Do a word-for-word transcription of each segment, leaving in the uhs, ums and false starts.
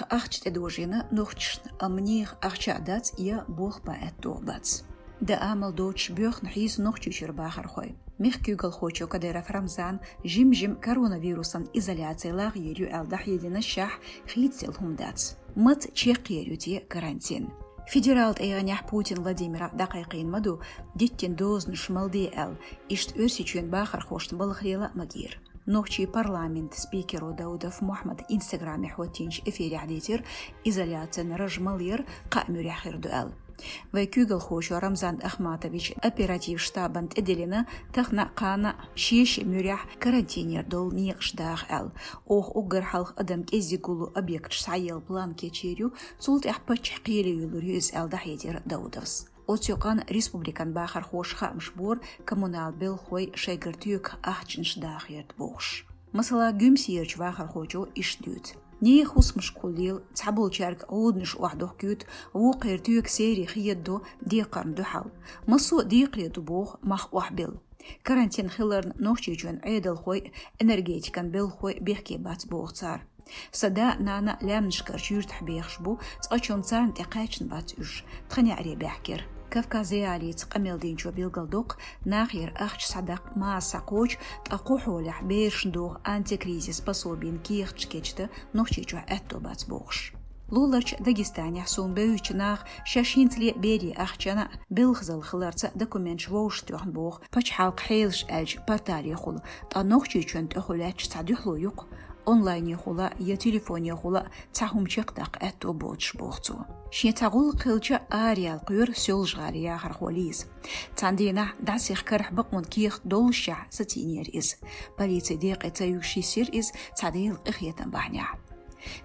Ахча тӀедожийна нохчашна, амма нехан ахча а дац, я болх бан аьтто а бац. Дан амал доцуш боьхна хьийза Нохчийчуьра бахархой. Мехкан куьйгалхочо Кадыров Рамзана жим-жима коронавирусан изоляци лагӀйийр ю аьлла дӀахьединашшехь, хийцаделла хӀума дац. Маца чекхъер ю те карантин? Федералан тӀегӀанехь Путин Владимира дӀакхайкхийна ма ду, диттина дозанаш мала де аьлла, иштта Оьрсийчоьнан бахархошна балха лела а магийра. Нохчийн парламентан спикеро Даудов Мухьаммада Instagram-ехь хӀоттийначу эфирехь дийцира, изоляцин раж мала яр кхаа муьрехь хир ду аьлла. Вайн куьйгалхочо Рамзан Ахматовича оперативан штабана тӀедиллина, тахана а, кхана а шен-шен муьрехь карантинера долу некъаш даха аьлла. Оха уггар хьалха адам кӀеззиг гуллу объекташ схьаелла план кечйийр ю, цул тӀаьхьа паччахь кхеле йиллар ю иза аьлла дӀахьедира Даудовс. Оцу юкъана республикан бахархоша хаамаш бора, коммуналан белхалой шайгара тоьхна ахчанаш даха гӀерта бохуш. Масала, Гуьмсерачу вахархочо иштта дуьйцу. Нехан хӀусамашкахула лела, цхьаболчаьрга гӀуданаш охьадохкуьйту, вукхеран тоьхна серий хедадо декхарна дуьхьал. Массо а декхаре ду боху мах охьабилла. Карантин хиларна Нохчийчоьнан Ӏедалхой а, энергетикан белхалой а бехке бац боху цара. Сан да а, нана а лаьмнашкарчу юьртахь бехаш бу, цкъачунна царна тӀекхаьчна бац уьш, тхан неӀаре баьхкира. Кавказ.Реалиица къамел динчо билгалдоккху, нахера ахча схьадаккха маса схьакхочу, ткъа кху хьолехь берашна доху антикризис пособин кехаташ кечдан Нохчийчохь аьтто бац бохуш. Луларчу Дагестанехь суна бевзачу наха шаьш хӀинцале а берийн ахчанна а, белхазалла хиларца а документаш вовшахтоьхна боху пачхьалкхан хьелаш аьллачу порталехула, ткъа Нохчийчоьнна тӀехула лаьтташ цхьа дуьхьало ю-кх, онлайнехула я телефонехула цхьа хӀума чекхдаккха аьтто боцуш, боху цо. Шен цхьа гӀуллакх хилча а, араяла кхоьру Соьлжа-ГӀалин яхархо Лиза. Цхьана дийнахь дӀасаха карахь бакъонан кехат доллушехь сацийнера иза. Полицин декъе ца юьгуш йисира иза цхьа Делан къинхетам бахьанехь.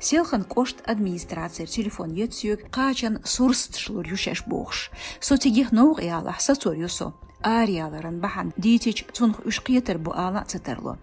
Селхана кӀоштан администрацера телефон ецна соьга, кхачанна сурсаташ лур ю шаьш бохуш. Со цигахь новкъа ялахь, сацор ю со. Араяларан бахьана дийцича, цунах уьш кхетар бу ала а ца тарло.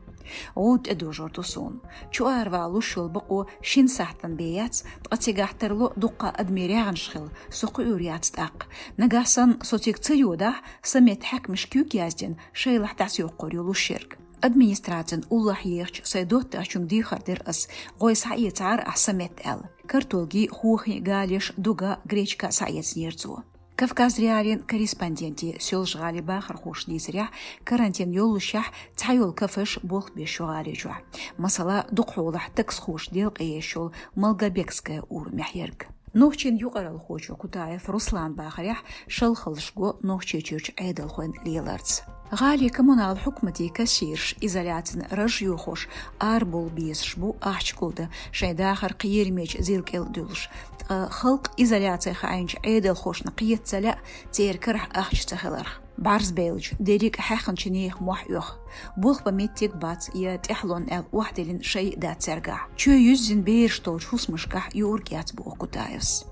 ГӀуда тӀедожор ду суна. Чу аравала луш йолу бакъо шина сахьтана бен яц, ткъа цигахь тарло дуккха а адамийн рагӀнаш хила, со кхуьур яц тӀаккха. Нагахь санна со цига ца йодахь, сан метта хьаькамаша куьг яздина, шайлахь дӀасаёккхур ю луш ерг. Администрацин уллохь ехачу сайн доттагӀчуьнга дехар дира ас, гӀой схьаэцахьара ахь сан метта аьлла. Картолгий, хохий, галеш, дуга, гречка схьаэцнера цо. Кавказ.Реалиин корреспонденте Соьлжа-ГӀалин бахархоша дийцарехь, карантин йоллушехь цхьайолу кафеш болх беш ю гӀали чохь. Масала, дукха хьолахь таксхоша делкъе еш йолу Малгобекская урамехь ерг. Нохчийн юкъаралхочо Кутаев Руслана бахарехь, шалхаллаш го Нохчийчуьрчу Ӏедалхойн леларца. ГӀалин коммуналан хьукматийн кассираш изоляцин раж йохош арабовла безаш бу ахча гулдан, шайн дахар кхерамечу зил кӀел а дуьллуш. Ткъа халкъ изоляци хаийначу Ӏедалхошна кхета ца лаьа церан карахь ахча ца хиларх. БӀарзбевллачу, дерриг а хьаьхначу нехан мохь оьху. Болх бан меттиг а бац, я тӀаьхьалонна аьлла охьадиллина шай а дац цаьргахь. Чоь юьззина бераш долчу хӀусамашкахь юург яц, боху Кутаевс.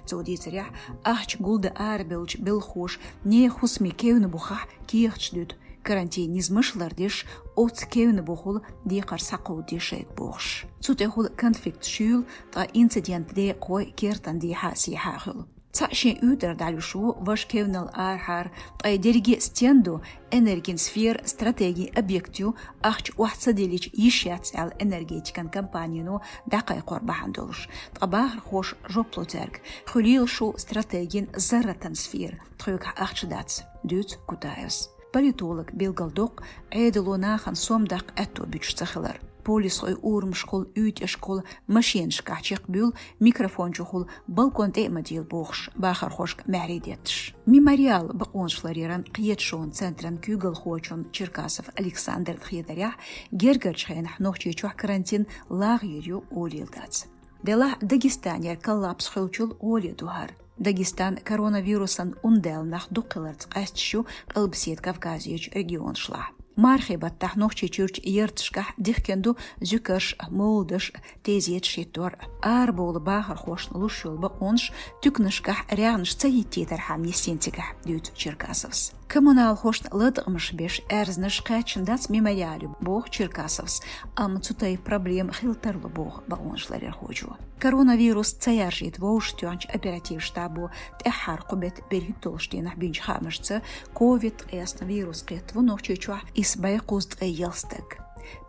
Цо дийцарехь, ахча гулдан арабевллачу белхахоша нехан хӀусамийн кевнна бухахь кехаташ дуьту, карантин низамаш а лардеш, оццу кевнна бухахула декхар схьакховдаде шайга бохуш. Цу тӀехула конфликт шуьйла, ткъа инцидентан декъахой кертан дехьа а, сехьа а хуьлу. Цхьаъ шен уьйтӀара дӀалуьйш ву, важа кевналла арахьара, ткъа и дерриге а стен ду, энергин сфера стратегин объект ю, ахча охьа ца диллича йиш яц аьлла энергетикан компанино дӀакхайкхор бахьана долуш. Ткъа бахархоша жоп ло цаьрга: хуьлийла шу стратегин зарратан сфера, тхоьгахь ахча дац, дуьйцу Кутаевс. Политолог билгалдоккху Ӏедало нахана сом даккха аьтто буьтуш ца хилар. Полисхой урамашкахула, уьйтӀашкахула машенашкахь чекхбуьйлу, микрофон чухула балкон тӀе а ма дийлу бохуш, бахархошка маьхьарий детташ. Мемориал бакъонаш ларъяран кхеташонан центран куьйгалхочун Черкасов Александран хетарехь, гергарчу хенахь Нохчийчохь карантин лагӀйийр ю олийла дац. Делахь Дагестанера коллапс хуьлучул гӀоле ду хӀара. Дагестан коронавирусан ундаьлла нах дукхахьларца къаьсташ ю Къилбаседа Кавказерчу регионашлахь. Мархин баттахь Нохчийчуьрчу ярташкахь дихкина ду зуькарш а, мовладаш а, тезеташ хӀиттор а. Арабовла бахархошна луш йолу бакъонаш туьканашкахь рагӀнаш ца хӀиттийтархьама нисйина цигахь, дуьйцу Черкасовс. Коммуналхошна латкъамаш беш аьрзнаш кхаьчна дац Мемориале, боху Черкасовс, амма цу тайпа проблема хила тарло, боху бакъонаш ларъярхочо. Коронавирус ца яржийта вовшахтоьхначу оперативан штабо тӀаьххьара кху беттан берхӀитталгӀачу дийнахь бинчу хаамашца, ковид ткъаесна вирус кхетта ву Нохчийчохь исс бӀе кхузткъе ялх стаг.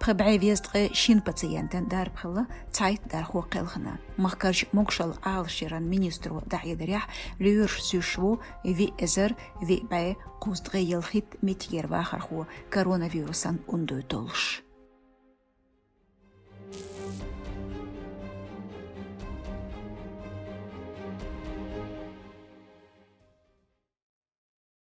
Пхи бӀаь везткъе шин пациентан дарба хилла цхьайтта дархо кхелхина. Махкарча могушалла Ӏалашъяран министро дӀахьедарехь, лоьраш зуьйш ву виъ эзар виъ бӀаь кхузткъе ялхитта меттигера вахархо коронавирусан унду толлуш.